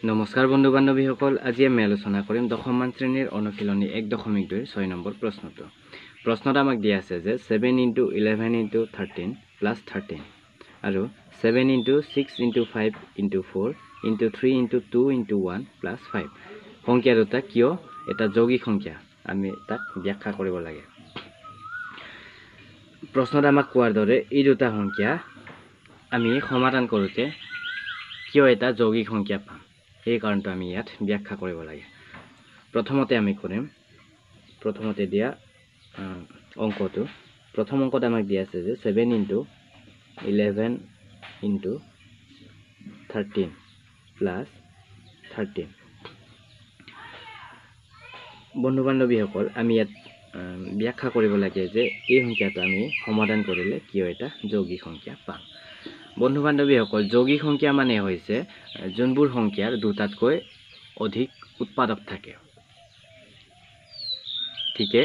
নমস্কাৰ বন্ধু বান্ধৱীসকল, আজি আমি আলোচনা কৰিম দশমমান শ্ৰেণীৰ অনুশীলনী 1.2 6 নম্বৰ প্ৰশ্নটো। প্ৰশ্নত আমাক দিয়া আছে যে 7 ইনটু 11 ইনটু 13 প্লাছ 13 আৰু 7 into 6 into 5 into 4 into 3 into 2 into 1 plus 5 সংখ্যা দুটা কিয় এটা যৌগিক সংখ্যা আমি তাক ব্যাখ্যা কৰিব লাগে। প্ৰশ্নত আমাক কোৱাৰ দৰে এই দুটা সংখ্যা আমি সমাধান কৰোঁতে কিয় এটা যৌগিক সংখ্যা পাম, এই কাৰণটো আমি ইয়াত ব্যাখ্যা কৰিব লাগে। প্ৰথমতে আমি কৰিম প্ৰথমতে দিয়া অংকটো। প্ৰথম অংকত আমাক দিয়া আছে যে 7 ইনটু 11 ইনটু 13 প্লাছ 13। বন্ধু বান্ধৱীসকল, আমি ইয়াত ব্যাখ্যা কৰিব লাগে যে এই সংখ্যাটো আমি সমাধান কৰিলে কিয় এটা যৌগিক সংখ্যা পাম। বন্ধু বান্ধৱীসকল, যৌগিক সংখ্যা মানে হৈছে যোনবোৰ সংখ্যাৰ দুটাতকৈ অধিক উৎপাদক থাকে। ঠিকে,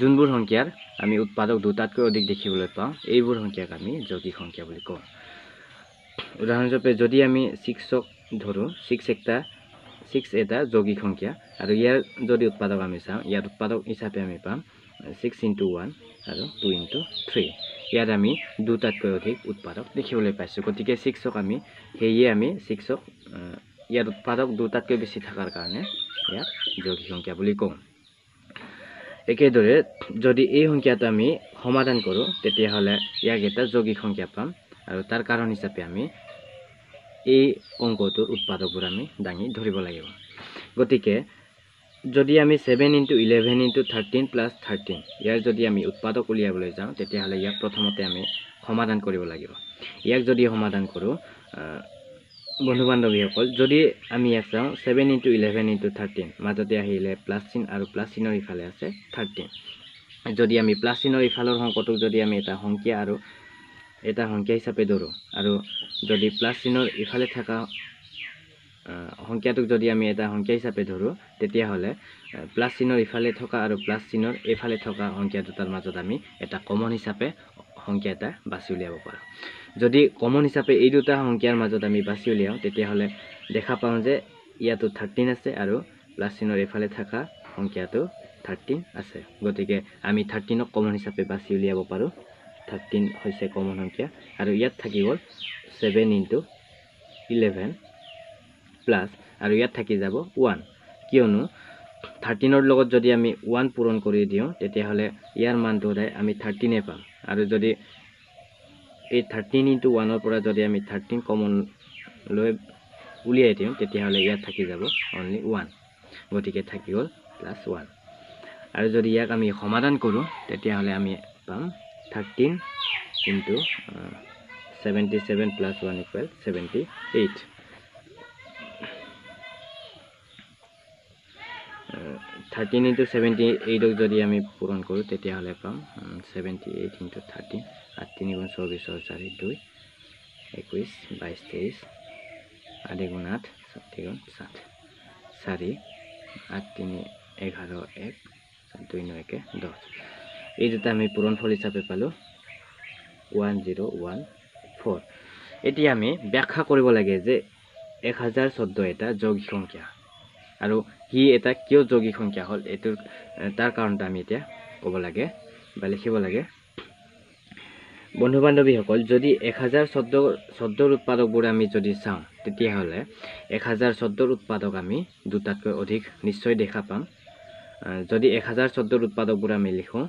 যোনবোৰ সংখ্যাৰ আমি উৎপাদক দুটাতকৈ অধিক দেখিবলৈ পাওঁ, এইবোৰ সংখ্যাক আমি যৌগিক সংখ্যা বুলি কওঁ। উদাহৰণস্বৰূপে যদি আমি 6ক ধৰোঁ, 6 এটা যৌগিক সংখ্যা আৰু ইয়াৰ যদি উৎপাদক আমি চাওঁ, ইয়াৰ উৎপাদক হিচাপে আমি পাম 6 ইনটু 1 আৰু 2 ইনটু 3। ইয়াত আমি দুটাতকৈ অধিক উৎপাদক দেখিবলৈ পাইছোঁ। গতিকে 6ক আমি সেয়ে আমি 6ক ইয়াৰ উৎপাদক দুটাতকৈ বেছি থকাৰ কাৰণে ইয়াক যৌগিক সংখ্যা বুলি কওঁ। একেদৰে যদি এই সংখ্যাটো আমি সমাধান কৰোঁ, তেতিয়াহ'লে ইয়াক এটা যৌগিক সংখ্যা পাম আৰু তাৰ কাৰণ হিচাপে আমি এই অংকটোৰ উৎপাদকবোৰ আমি দাঙি ধৰিব লাগিব। গতিকে যদি আমি 7 ইনটু 11 ইনটু 13 প্লাছ 13 ইয়াৰ যদি আমি উৎপাদক উলিয়াবলৈ যাওঁ, তেতিয়াহ'লে ইয়াক প্ৰথমতে আমি সমাধান কৰিব লাগিব। ইয়াক যদি সমাধান কৰোঁ, বন্ধু বান্ধৱীসকল, যদি আমি ইয়াক চাওঁ 7 ইনটু 11 ইনটু 13, মাজতে আহিলে প্লাছ চিন আৰু প্লাছ চিনৰ ইফালে আছে 13। যদি আমি প্লাছ চিনৰ ইফালৰ অংকটোক যদি আমি এটা সংখ্যা আৰু এটা সংখ্যা হিচাপে ধৰোঁ আৰু যদি প্লাছ চিনৰ ইফালে থকা সংখ্যাটোক যদি আমি এটা সংখ্যা হিচাপে ধৰোঁ, তেতিয়াহ'লে প্লাছ চিনৰ ইফালে থকা আৰু প্লাছ চিনৰ এইফালে থকা সংখ্যা দুটাৰ মাজত আমি এটা কমন হিচাপে সংখ্যা এটা বাছি উলিয়াব পাৰোঁ। যদি কমন হিচাপে এই দুটা সংখ্যাৰ মাজত আমি বাছি উলিয়াওঁ, তেতিয়াহ'লে দেখা পাওঁ যে ইয়াতো 13 আছে আৰু প্লাছ চিনৰ এইফালে থকা সংখ্যাটো 13 আছে। গতিকে আমি 13ক কমন হিচাপে বাছি উলিয়াব পাৰোঁ। 13 হৈছে কমন সংখ্যা আৰু ইয়াত থাকি গ'ল 7 ইনটু 11 প্লাছ আৰু ইয়াত থাকি যাব 1, কিয়নো 13ৰ লগত যদি আমি 1 পূৰণ কৰি দিওঁ, তেতিয়াহ'লে ইয়াৰ মানটো সদায় আমি 13 পাম। আৰু যদি এই 13 ইনটু 1ৰ পৰা যদি আমি 13 কমন লৈ উলিয়াই দিওঁ, তেতিয়াহ'লে ইয়াত থাকি যাব অনলি 1, গতিকে থাকি গ'ল প্লাছ 1। আৰু যদি ইয়াক আমি সমাধান কৰোঁ, তেতিয়াহ'লে আমি পাম 13 into 77 plus 1 equal 78। 13 into 78ক যদি আমি পূৰণ কৰোঁ, তেতিয়াহ'লে পাম 78 ইনটু 13, 8 3 গুণ 24 4 2 21 22 23 8 গুণ 8 7 গুণ 7 4 8 3 11 1 7 2 9 1 10। এই দুটা আমি পূৰণফল হিচাপে পালোঁ 1014। এতিয়া আমি ব্যাখ্যা কৰিব লাগে যে 1014 এটা যৌগিক সংখ্যা আৰু সি এটা কিয় যৌগিক সংখ্যা হ'ল, এইটোৰ তাৰ কাৰণটো আমি এতিয়া ক'ব লাগে বা লিখিব লাগে। বন্ধু বান্ধৱীসকল, যদি 1014 উৎপাদকবোৰ আমি যদি চাওঁ, তেতিয়াহ'লে 1014 উৎপাদক আমি দুটাতকৈ অধিক নিশ্চয় দেখা পাম। যদি 1014 উৎপাদকবোৰ আমি লিখোঁ,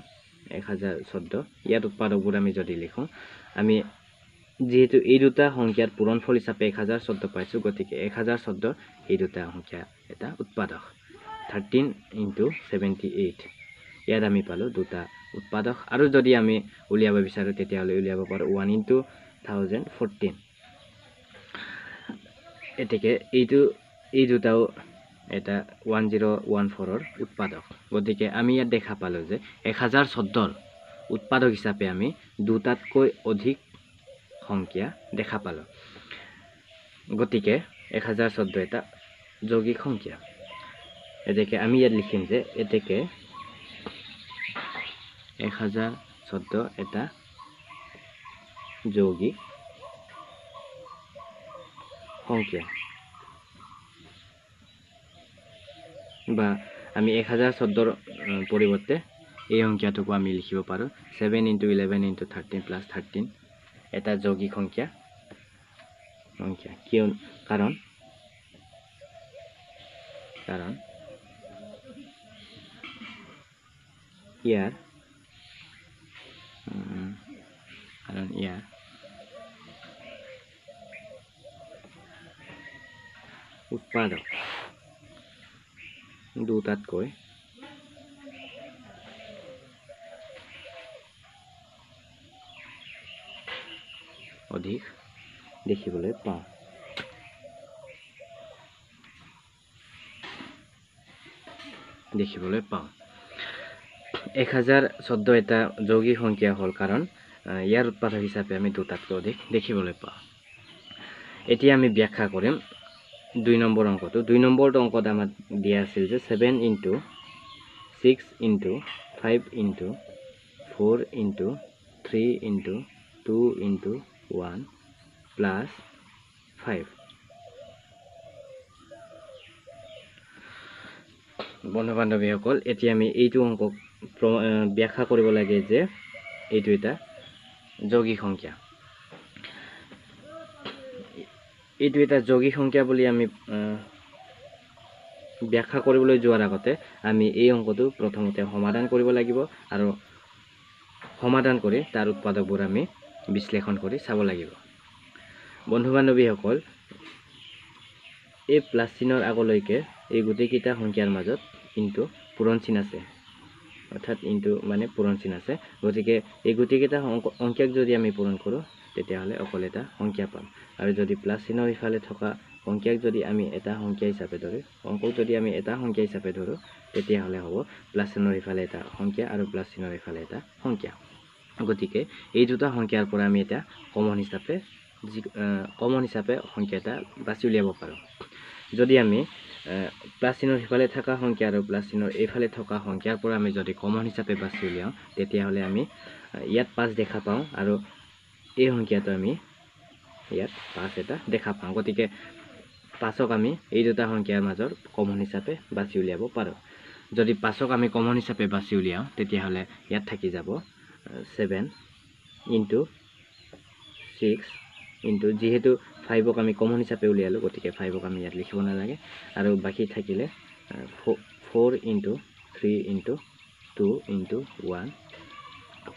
1014 ইয়াত উৎপাদকবোৰ আমি যদি লিখোঁ, আমি যিহেতু এই দুটা সংখ্যাৰ পূৰণফল হিচাপে 1014 পাইছোঁ, গতিকে 1014 এই দুটা সংখ্যা এটা উৎপাদক। 13 ইনটু 78 ইয়াত আমি পালোঁ দুটা উৎপাদক। আৰু যদি আমি উলিয়াব বিচাৰোঁ, তেতিয়াহ'লে উলিয়াব পাৰোঁ 1 ইনটু 1014। এতেকে এই দুটাও এটা 1014ৰ উৎপাদক। গতিকে আমি ইয়াত দেখা পালোঁ যে 1014 উৎপাদক হিচাপে আমি দুটাতকৈ অধিক সংখ্যা দেখা পালোঁ। গতিকে 1014 এটা যৌগিক সংখ্যা। এতেকে আমি ইয়াত লিখিম যে এতেকে 1014 এটা যৌগিক সংখ্যা। বা আমি 1014ৰ পৰিৱৰ্তে এই সংখ্যাটোকো আমি লিখিব পাৰোঁ 7 ইনটু 11 ইনটু 13 প্লাছ 13 এটা যৌগিক সংখ্যা কিয় কাৰণ কাৰণ ইয়াৰ উৎপাদক দুটাতকৈ অধিক দেখিবলৈ পাওঁ। 1014 এটা যৌগিক সংখ্যা হ'ল কাৰণ ইয়াৰ উৎপাদক হিচাপে আমি দুটাতকৈ অধিক দেখিবলৈ পাওঁ। এতিয়া আমি ব্যাখ্যা কৰিম 2 নম্বৰ অংকটো। 2 নম্বৰ অংকত আমাক দিয়া আছিল যে 7 into 6 into 5 into 4 into 3 into 2 into 1 plus 5। বন্ধু বান্ধৱীসকল, এতিয়া আমি এইটো অংক ব্যাখ্যা কৰিব লাগে যে এইটো এটা যৌগিক সংখ্যা। এইটো এটা যৌগিক সংখ্যা বুলি আমি ব্যাখ্যা কৰিবলৈ যোৱাৰ আগতে আমি এই অংকটো প্ৰথমতে সমাধান কৰিব লাগিব আৰু সমাধান কৰি তাৰ উৎপাদকবোৰ আমি বিশ্লেষণ কৰি চাব লাগিব। বন্ধু বান্ধৱীসকল, এই প্লাছ চিনৰ আগলৈকে এই গোটেইকেইটা সংখ্যাৰ মাজত ইনটু পূৰণ চিন আছে, অৰ্থাৎ ইনটু মানে পূৰণ চিন আছে। গতিকে এই গোটেইকেইটা সংখ্যাক যদি আমি পূৰণ কৰোঁ তেতিয়াহ'লে অকল এটা সংখ্যা পাম। আৰু যদি প্লাছ চিনৰ ইফালে থকা সংখ্যাক যদি আমি এটা সংখ্যা হিচাপে ধৰোঁ, অংকক যদি আমি এটা সংখ্যা হিচাপে ধৰোঁ, তেতিয়াহ'লে হ'ব প্লাছ চিনৰ ইফালে এটা সংখ্যা আৰু প্লাছ চিনৰ ইফালে এটা সংখ্যা। গতিকে এই দুটা সংখ্যাৰ পৰা আমি এটা কমন হিচাপে সংখ্যা এটা বাছি উলিয়াব পাৰোঁ। যদি আমি প্লাছ চিনৰ সিফালে থকা সংখ্যা আৰু প্লাছ চিনৰ এইফালে থকা সংখ্যাৰ পৰা আমি যদি কমন হিচাপে বাছি উলিয়াওঁ, তেতিয়াহ'লে আমি ইয়াত 5 দেখা পাওঁ আৰু এই সংখ্যাটো আমি ইয়াত 5 এটা দেখা পাওঁ। গতিকে 5ক আমি এই দুটা সংখ্যাৰ মাজৰ কমন হিচাপে বাছি উলিয়াব পাৰোঁ। যদি 5ক আমি কমন হিচাপে বাছি উলিয়াওঁ, তেতিয়াহ'লে ইয়াত থাকি যাব 7 ইনটু 6 ইনটু, যিহেতু 5ক আমি কমন হিচাপে উলিয়ালোঁ গতিকে 5ক আমি ইয়াত লিখিব নালাগে, আৰু বাকী থাকিলে 4 ইনটু 3 ইনটু 2 ইনটু 1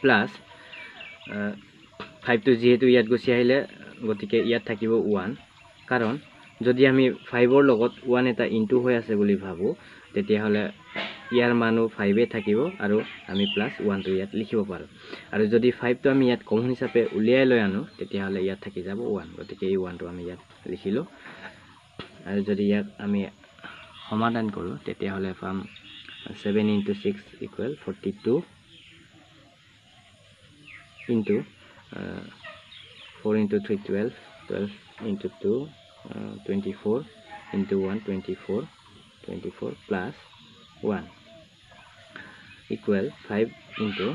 প্লাছ 5টো যিহেতু ইয়াত গুচি আহিলে গতিকে ইয়াত থাকিব 1। কাৰণ যদি আমি 5ৰ লগত 1 এটা ইনটু হৈ আছে বুলি ভাবোঁ, তেতিয়াহ'লে ইয়াৰ মানো 5 থাকিব আৰু আমি প্লাছ 1টো ইয়াত লিখিব পাৰোঁ। আৰু যদি 5টো আমি ইয়াত কমন হিচাপে উলিয়াই লৈ আনো, তেতিয়াহ'লে ইয়াত থাকি যাব 1। গতিকে এই 1টো আমি ইয়াত লিখিলোঁ। আৰু যদি ইয়াক আমি সমাধান কৰোঁ, তেতিয়াহ'লে পাম 7 into 6 equal 42 into 4 into 3 12, 12 into 2 24 into 1 24, 24 plus 1 equal 5 into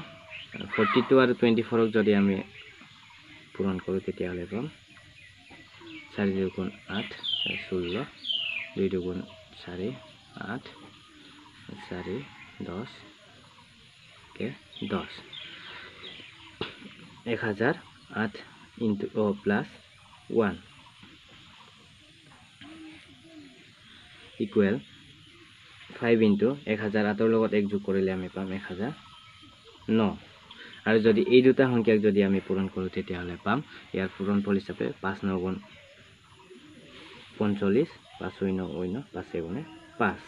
42 আৰু 24ক যদি আমি পূৰণ কৰোঁ, তেতিয়াহ'লে পাম 4 দুগুণ 8 16, 2 দুগুণ 4 8, 4 10 কে 10, 1008 ইনটু প্লাছ 1 ইকুৱেল 5 ইনটু 1008ৰ লগত 1 যোগ কৰিলে আমি পাম 1009। আৰু যদি এই দুটা সংখ্যাক যদি আমি পূৰণ কৰোঁ, তেতিয়াহ'লে পাম ইয়াৰ পূৰণফল হিচাপে 5 9 গুণ 45, 5 0 0 5 গুণে 5।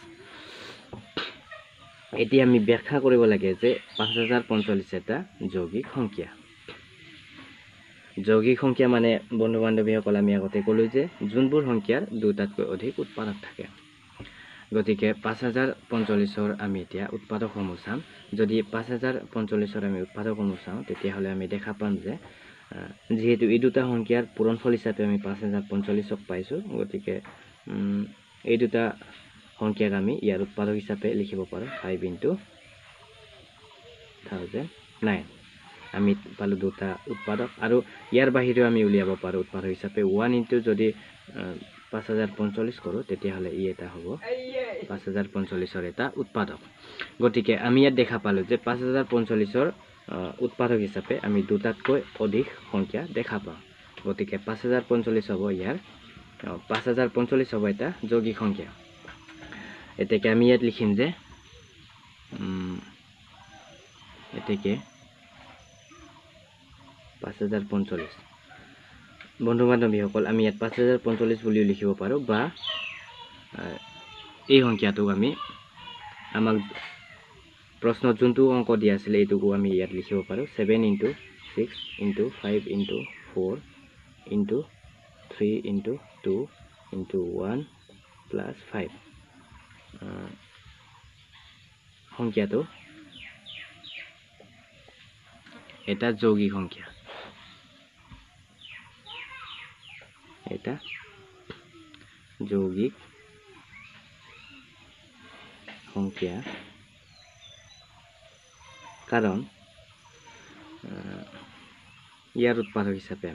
এতিয়া আমি ব্যাখ্যা কৰিব লাগে যে 5045 এটা যৌগিক সংখ্যা। যৌগিক সংখ্যা মানে বন্ধু বান্ধৱীসকল, আমি আগতে ক'লোঁ যে যোনবোৰ সংখ্যাৰ দুটাতকৈ অধিক উৎপাদক থাকে। গতিকে 5045ৰ আমি এতিয়া উৎপাদকসমূহ চাম। যদি 5045ৰ আমি উৎপাদকসমূহ চাওঁ, তেতিয়াহ'লে আমি দেখা পাম যে যিহেতু এই দুটা সংখ্যাৰ পূৰণফল হিচাপে আমি 5045ক পাইছোঁ, গতিকে এই দুটা সংখ্যাক আমি ইয়াৰ উৎপাদক হিচাপে লিখিব পাৰোঁ 5 ইনটু 1009। আমি পালোঁ দুটা উৎপাদক। আৰু ইয়াৰ বাহিৰেও আমি উলিয়াব পাৰোঁ উৎপাদক হিচাপে 1 ইনটু যদি 5045 কৰোঁ, তেতিয়াহ'লে ই এটা হ'ব 5045ৰ এটা উৎপাদক। গতিকে আমি ইয়াত দেখা পালোঁ যে 5045ৰ উৎপাদক হিচাপে আমি দুটাতকৈ অধিক সংখ্যা দেখা পাওঁ। গতিকে 5045 হ'ব ইয়াৰ 5045 হ'ব এটা যৌগিক সংখ্যা। এতেকে আমি ইয়াত লিখিম যে এতেকে 5045। বন্ধু বান্ধৱীসকল, আমি ইয়াত 5045 বুলিও লিখিব পাৰোঁ বা এই সংখ্যাটোক আমি আমাক প্ৰশ্নত যোনটো অংক দিয়া আছিলে এইটোকো আমি ইয়াত লিখিব পাৰোঁ 7 × 6 × 5 × 4 × 3 × 2 × 1 + 5। সংখ্যাটো এটা যৌগিক সংখ্যা, এটা যৌগিক সংখ্যা কাৰণ ইয়াৰ উৎপাদক হিচাপে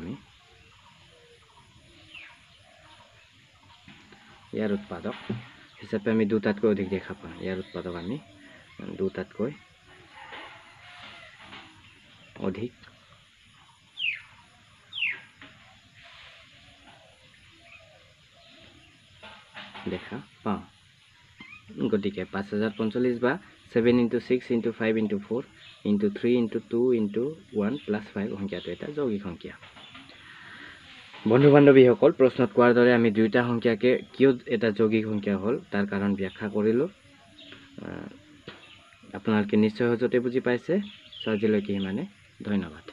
আমি দুটাতকৈ অধিক দেখা পাওঁ। ইয়াৰ উৎপাদক আমি দুটাতকৈ অধিক দেখা পাওঁ। গতিকে 5045 বা 7 × 6 × 5 × 4 × 3 × 2 × 1 + 5 সংখ্যাটো এটা যৌগিক সংখ্যা। বন্ধু বান্ধৱীসকল, প্ৰশ্নত কোৱাৰ দৰে আমি দুয়োটা সংখ্যাকে কিয় এটা যৌগিক সংখ্যা হ'ল তাৰ কাৰণ ব্যাখ্যা কৰিলোঁ। আপোনালোকে নিশ্চয় সহজতে বুজি পাইছে। আজিলৈকে ইমানে, ধন্যবাদ।